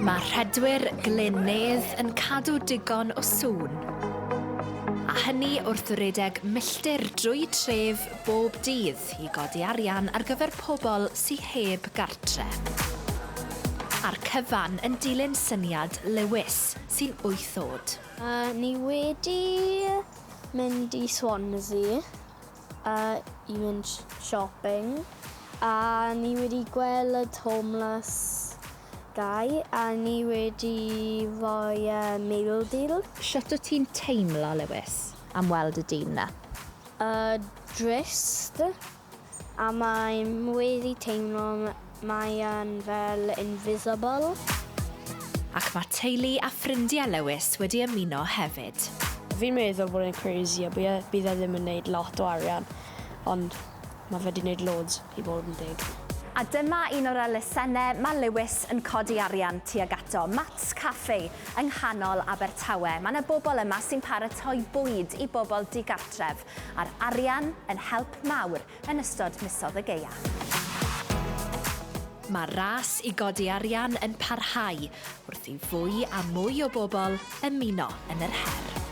Mae rhedwyr Glyn Nedd yn cadw digon o sŵn. A hynny wrth redeg milltir drwy tref bob dydd i godi arian ar gyfer pobl sy heb gartre. A'r cyfan yn dilyn syniad Lewis, sy'n wyth oed. Ni wedi mynd i Swansea i mynd shopping a ni wedi gweld homeless guy a ni wedi rhoi e meal deal. Shwt wyt ti'n teimlo, Lewis, am weld y dyn 'na? Drist a mae'n wedi teimlo mae yn fel invisible. Ac mae teulu a ffrindiau Lewis wedi ymuno hefyd. Fi'n meddwl bod e'n crazy a bydd e ddim yn neud lot o arian, ond mae fe 'di neud loads i bod yn deg. A dyma un o'r elusennau mae Lewis yn codi arian tuag ato, Matt's Cafe yng nghanol Abertawe. Mae yna bobl yma sy'n paratoi bwyd i bobl digartref, a'r arian yn help mawr yn ystod misoedd y gaeaf. Mae'r ras i godi arian yn parhau wrth i fwy a mwy o bobl ymuno yn yr her.